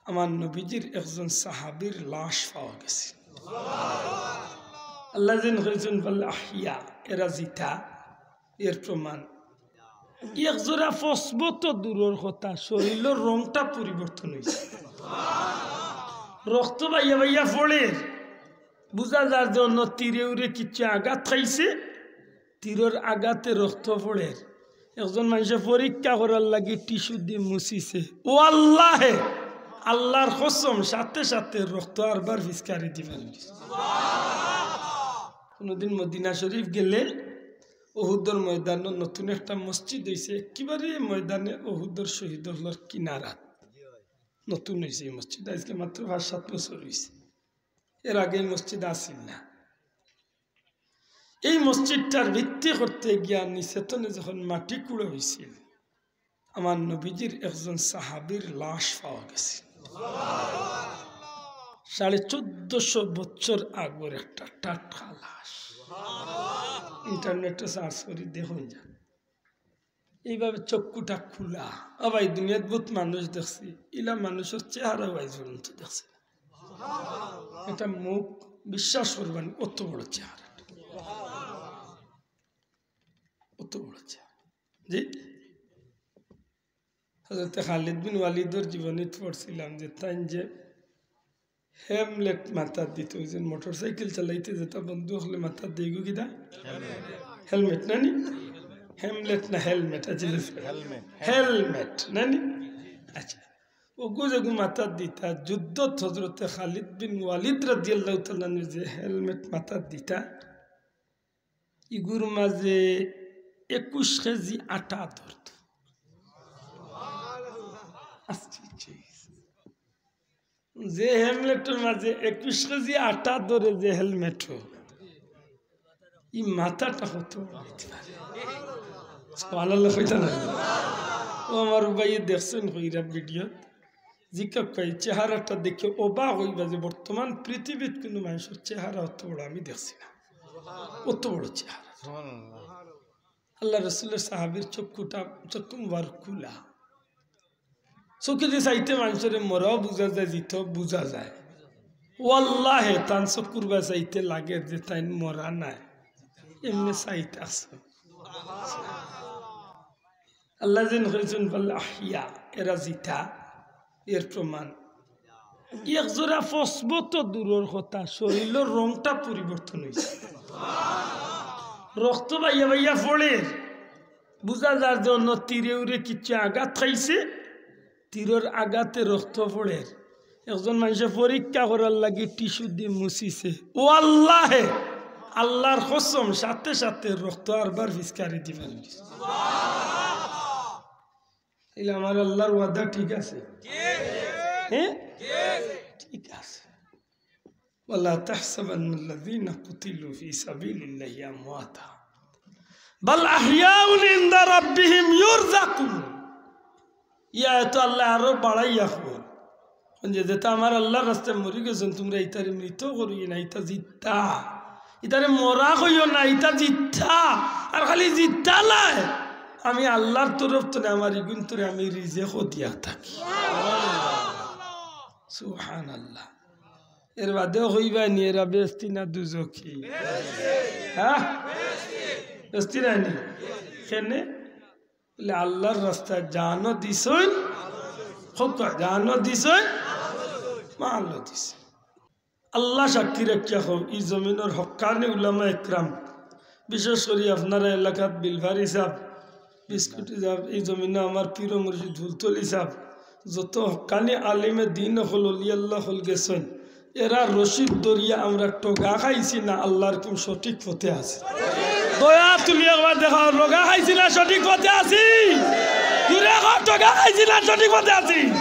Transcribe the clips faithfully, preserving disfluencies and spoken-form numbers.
আমার নবীজির একজন সাহাবীর লাশ পাওয়া গেছে। আল্লাহ যেন কইছেন, "বাল আহইয়া", এরা জিতা, এর প্রমাণ। এক জোড়া ফসবো তো দূরর কথা, শরীরর রংটা পরিবর্তন অইছে। রক্ত বাইয়া বাইয়া পড়ের, বুঝা যার যে অন্য তীরে উরে কিচ্ছু আঘাত খাইছে, তীরর আঘাতে রক্ত পড়ের। একজন মানষে পরীক্ষা করার লাগি টিস্যু দি মুছিছে। ও আল্লাহে, আল্লাহর কসম, সাথে সাথে রক্ত আরবার ফিচকারি দিবার। কোনোদিন মদিনা শরীফ গেলে উহুদর ময়দানো নতুন একটা মসজিদ অইছে, একেবারে ময়দানে উহুদর শহীদ অকলর কিনারাত নতুন অইছে এই মসজিদ। আজকে মাত্র পাঁচ সাত বছর অইছে, এর আগে এই মসজিদ আছিল না। এই মসজিদটার ভিত্তি করতে গিয়া নিচেতনে যখন মাটি কুড়া অইছিল, আমার নবীজির একজন সাহাবীর লাশ পাওয়া গেছে। সাড়ে চোদ্দশো বছর আগর একটা টাটকা লাশ। ইন্টারনেটে সার্চ করি দেখুন যান। এইভাবে চক্ষুটা খোলা। ও ভাই, দুনিয়াত বহুত মানুষ দেখছি, ইলা মানুষর চেহারা ভাই পর্যন্ত দেখছি না। এটা মুখ বিশ্বাস করবেন, অত বড় চেহারা, অত বড় চেহারা। জি, হযরতে খালিদ বিন ওয়ালিদর জীবনীত পড়ছিলাম যে তাইন যে হেমলেট মাথাত দিত, ওই যে মোটরসাইকেল চালাইতে যেটা বন্ধু হকলে মাথাত দেইগো কিতা? হেলমেট না নি? হেমলেট না হেলমেট? আচ্ছা, আচ্ছা। হেলমেট। হেলমেট না নি? আচ্ছা, ওগু যেগু মাথাত দিতা, যুদ্ধত হযরতে খালিদ বিন ওয়ালিদ রাদিয়াল্লাহু তাআলা আনহু যে হেলমেট মাথাত দিতা, ইগুর মাঝে একুশ কেজি আটা ধরত। আচ্ছা, আচ্ছা। যে হেলমেটর মাঝে একুশ কেজি আটা ধরে যে হেলমেট, ই মাথাটা কত বড় অইতে পারে? সুবহানাল্লাহ কইতা না? ও আমার ভাই, দেখছেন কইরা ভিডিওত? জিজ্ঞাসা করি, চেহারাটা দেখে অবাক অইবা যে বর্তমান পৃথিবীত কোনো মানুষর চেহারা অত বড় আমি দেখছি না, অত বড় চেহারা। আল্লাহ রসুলের সাহাবীর চক্ষুটা, চক্ষু মুবারক খোলা। চোখে যে চাইতে মানুষরে মরাও বুঝা যায়, জিতাও বুঝা যায়। ওয়াল্লাহে তান চক্ষুর বা চাইতে লাগে যে তাইন মরা নায়, এমনে চাইতে আছে। আল্লাহ যেন কইছেন, "বাল আহইয়া", এরা জিতা, এর প্রমাণ। এক জোড়া ফসবো তো দূরর কথা, শরীরর রংটা পরিবর্তন অইছে। রক্ত বাইয়া বাইয়া পড়ের, বুঝা যার যে অন্য তীরে উরে কিচ্ছু আঘাত খাইছে, তীরর আঘাতে রক্ত পড়ের। একজন মানষে পরীক্ষা করার লাগি টিস্যু দি মুছিছে। ও আল্লাহে, আল্লাহর কসম, সাথে সাথে রক্ত আরবার ফিচকারি দিবার। তাইলে আমার আল্লাহর ওয়াদা ঠিক আছে? হ্যাঁ, ঠিক আছে। ولا تحسبن الذين قتلوا في سبيل الله أمواتا بل أحياء عند ربهم يرزقون। ই আয়াত আল্লাহ আরো বাড়াইয়া কইন, যে যেটা আমার আল্লাহর রাস্তায় মরি গেছইন, তুমরা ইতারে মৃত করিও না, ইতা জিতা। ইতারে মরা কইও না, ইতা জিতা। আর খালি জিতা নায়, আমি আল্লাহর তরফ তনে আমার ইগুইন্তরে আমি রিজেকও দিয়া থাকি। সুবহানাল্লাহ। এর বাদেও কইবায় নি এরা বেহেস্তি না দুজখি? হ্যাঁ, বেহেস্তি নায় নি? কেনে? বলে, আল্লাহর রাস্তায় জানও দিছইন, কউক্কা, জানও দিছইন, মালও দিছইন। আল্লাহ সাক্ষী রাখিয়া কও, ই জমিনর হক্কানি উলামা একরাম, বিশেষ করি আপনারা এলাকাত বিলভারি সাব, বিস্কুটি সাব, ই জমিনো আমার পীর মুর্শিদ ফুলতলি সাব, যত হক্কানি আলিমে দিন অকল, অলি আল্লাহ অকল গেছইন, এরা রশিদ ধরিয়া আমরা ঠগা খাইছি না আল্লাহর হুকুম সঠিক পথে আছি? দয়া তুলি একবার দেখাও, ঠগা খাইছি না সঠিক পথে আছি? জুরে কও, ঠগা খাইছি না সঠিক পথে আছি?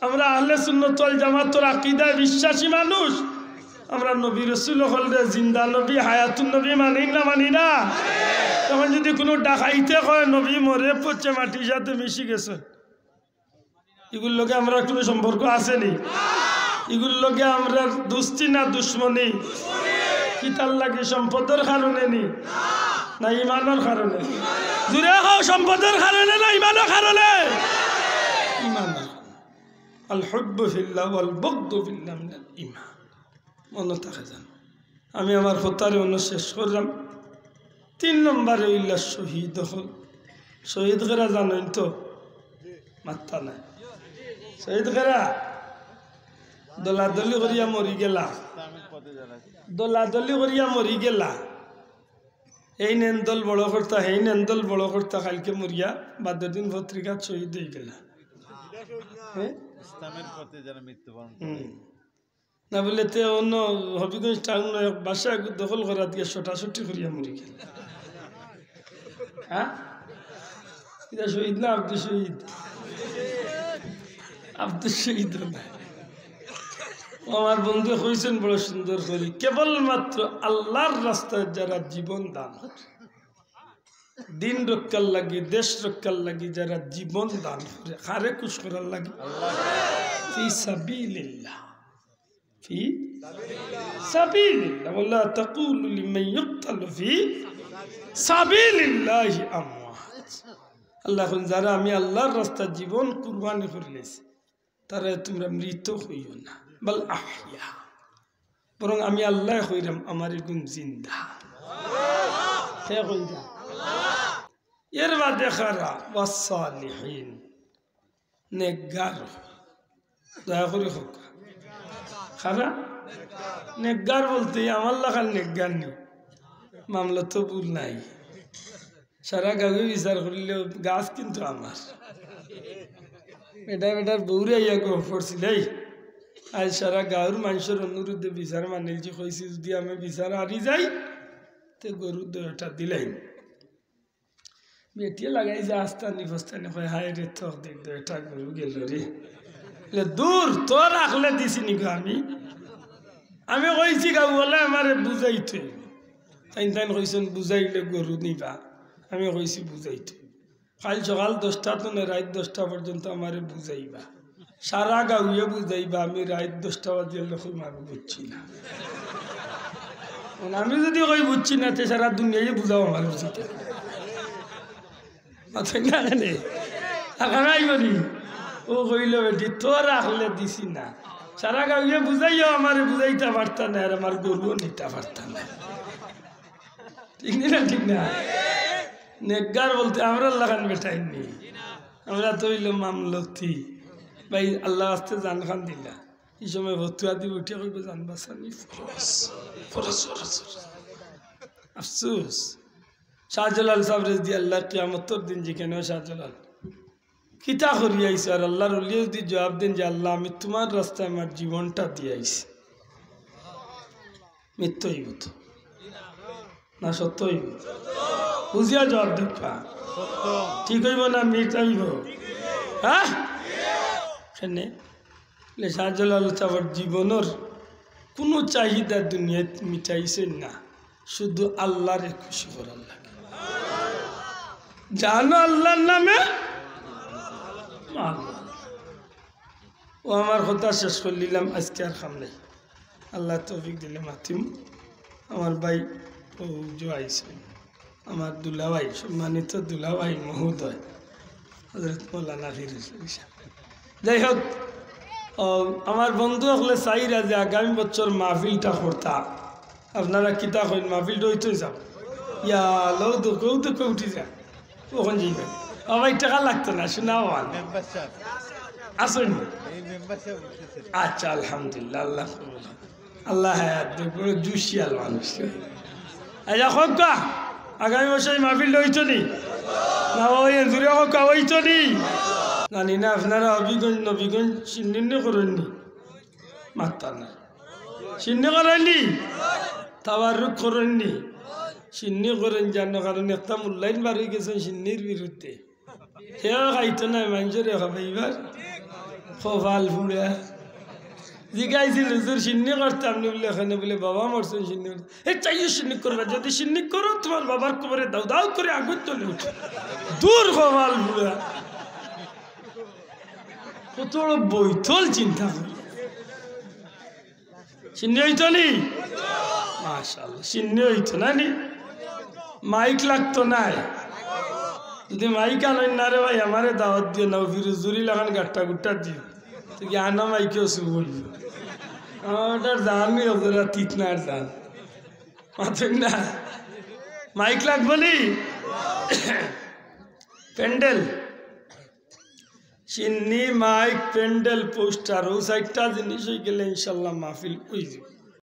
আমরা আহলে সুন্নত ওয়াল জামাতর আকিদায় বিশ্বাসী মানুষ। আমরা নবী রসুল অকলরে জিন্দা নবী, হায়াতুন নবী মানি না, মানি না? তখন যদি কোনো ডাকাইতে কয় নবী মরে পচে মাটির সাথে মিশি গেছে, ইগুর লগে আমরার কোনো সম্পর্ক আছে নি? ইগুর লগে আমরার দুস্তি না দুশমনি? কিতার লাগি? সম্পদর কারণে নি না ইমানর কারণে? জুরে কও, সম্পদর কারণে না ইমানর কারণে? ইমানর কারণে। আল হুব্বু ফিল্লাহ ওয়াল বুগদু ফিল্লাহ মিনাল ঈমান। মনো থাকে যেন। আমি আমার কথারে অনো শেষ করলাম। তিন নম্বরে অইলা শহীদ অকল। শহীদ কেরা জানইন তো? মাত্তা নাই। শহীদ কেরা? দলাদলি করিয়া মরি গেলা। দলাদলি করিয়া মরি গেলা। এইন এন দল বড় করতা, হেইন এন দল বড় করতা, কাইলকে মরিয়া বাদর দিন পত্রিকাত শহীদ অইগেলা। হ্যাঁ? ইসলামের পথে যারা মৃত্যুবরণ করে। হুম। না বুলে তে অনো হবিগঞ্জ টাউন এক বাসা দখল করাত গিয়া ছুটাছুটি করিয়া মরি গেলা। হ্যাঁ? ইটা শহীদ না আব্দুল শহীদ? আব্দুল শহীদ না। ও আমার বন্ধু কইছইন বড় সুন্দর করি, কেবলমাত্র আল্লার রাস্তায় যারা জীবন দান করে, দিন রক্ষার লাগি, দেশ রক্ষার লাগি যারা জীবন দান করে, কারে খুশ করার লাগি? ফি সাবিলিল্লাহ। ফি সাবিলিল্লাহ। ওয়ালা তাকুলু লিমান ইউকতালু ফি সাবিলিল্লাহি আমওয়াত। আল্লায় কইন, যারা আমি আল্লার রাস্তায় জীবন কুরবানি করিলাইছে, তারারে তুমরা মৃত কইও না, বাল আহইয়া। বরং আমি আল্লায় কইরাম, আমার এগুন জিন্দা। কে কইরা? এর বাদে কারা? ওয়াসসালিহিন, নেককার। দয়া করি কউক্কা। কারা? নেককার বলতে আমার লাখান নেককার নি? মামলাত তো ভুল নাই। সারা গাউয়ে বিচার করিলেও গাছ কিন্তু আমার। বেটা বেটার বউরে আইয়া গফ করছিল, এই, আইজ সারা গাউর মানষর অনুরোধে বিচার মানিলছি, কইছি যুদি আমি বিচার হারি যাই, তে গরু দুইটা দিলাইমু। বেটিয়ে লাগাইছে আস্তানি ফস্তানি, কয়, হায় রে তকদির, দুইটা গরু গেল রে। বলে, দূর, তোর আখলে দিছি নি গো আমি? আমি কইছি গাউআলায় আমারে বুঝাইতো। তাইন তাইন কইছইন, বুঝাইলে গরু নিবা। আমি কইছি, বুঝাইতো। কাইল সকাল দশটা তনে রাইত দশটা পর্যন্ত আমারে বুঝাইবা। সারা গাউয়ে বুঝাইবা, আমি রাইত দশটা বাজিয়া লেখো আমি বুঝছি না। মানে আমি যুদি কই বুঝছি না, তে সারা দুনিয়ায় বুঝাও আমার বুঝিতে। মাথায় না জানে। আর খানাই বলি, ও কইল, বেটি, তোর আখলে দিছি না। সারা গাউয়ে বুঝাইও আমারে বুঝাইতা পারতা না, আর আমার গরুও নিতা পারতা না। ঠিক নি না? ঠিক না? নেককার বলতে আমরার লাখান বেটাইন নি। আমরা তো অইলো মামলতি। ভাই, আল্লার ওয়াস্তে জান খান দিলা। ই সময় ফতুয়া দিব, উঠিয়া কইবো, জান বাঁচানি ফরজ। ফরজ, ফরজ, ফরজ। আফসোস। শাহজালাল সাবরে যুদি আল্লায় কিয়ামতর দিন জিকাইন, ও শাহজালাল, কিতা করি আইছো? আর আল্লার ওলিয়ে যুদি জুয়াব দেইন যে, আল্লা, আমি তুমার রাস্তায় আমার জীবনটা দিয়া আইছি। মিথ্যা অইবো তো? না সত্য অইবো? বুঝিয়া জুয়াব দেউক্কা। ঠিক অইবো না মিথ্যা অইবো? হ্যাঁ? কেনে? বলে, শাহজালাল সাবর জীবনর কুনু চাহিদা দুনিয়াত মিটাইছইন না, শুধু আল্লারে খুশি করার লাগি। জানো আল্লার নামে? ও আমার কথা শেষ করিলিলাম, আইজকে আর কাম নাই। আল্লায় তৌফিক দিলে মাতিমু। আমার ভাই ও যে আইছইন, আমার দুলাভাই, সম্মানিত দুলাভাই মহোদয় হযরত মৌলানা ফিরোজ আলী সাব। যাই হোক, ও, আমার বন্ধু অকলে চাইরা যে আগামী বছর মাহফিলটা করতা, আপনারা কিতা কইন, মাহফিলটা অইতো যাও? ইয়া, লও তো, কেউ তো কেউ উঠি যা। অখন যাইবা। ও ভাই, টেকা লাগতো না, শোনা ভাই। Member sub. আছইন? এই মেম্বার সাব উঠতেছে। আচ্ছা, আলহামদুলিল্লাহ, আল্লাহ কবুল। আল্লাহ হায়াত দেউক, বড় জুশিয়াল মানুষ। আচ্ছা, কউক্কা, আগামী বছর এই মাহফিলটা অইতো নি? না, ওই জুরে কউক্কা, অইতো নি? জানি না, আপনারা হবিগঞ্জ, নবীগঞ্জ, সিন্নি-উন্নি করইন নি? মাত্তা নাই। সিন্নি করইন নি? তাবারুক করইন নি? সিন্নি করইন জানো, কারণ একটা মূল্যায়ন বার অইগেছে সিন্নির বিরুদ্ধে। হেও খাইতো নায়, মানষরে খাবাইবার। কপাল পুড়া। জিগাইছিল, "হুজুর, সিন্নি করতাম নি?" বুলে, "কেনে?" বুলে, "বাবা মরছইন সিন্নি করতাম।" "এ, চাইও সিন্নি করবা, যুদি সিন্নি করো, তুমার বাবার কবরে দাউ দাউ করি আগুন জ্বলি উঠে।" দূর কপাল পুড়া। কত বড় বৈতল চিন্তা করে। সিন্নি অইতো নি? মাশাআল্লাহ, সিন্নি অইতো না নি? মাইক লাগতো নায়। যুদি মাইক আনইন না রে ভাই, আমারে দাওয়াত দিও না, ও ফিরোজ জুরি লাখান গাট্টা গুট্টা দিও। তো কি আনা মাইকেও শুভ বলবো? আমার জানই হজরা তিতনার জান। মাতইন না। মাইক লাগবো নি? প্যান্ডেল। চিন্নি, মাইক, প্যান্ডেল, পোস্টার, অউ চাইরটা জিনিস অইগেলে ইনশাল্লাহ মাহফিল অইযিবো।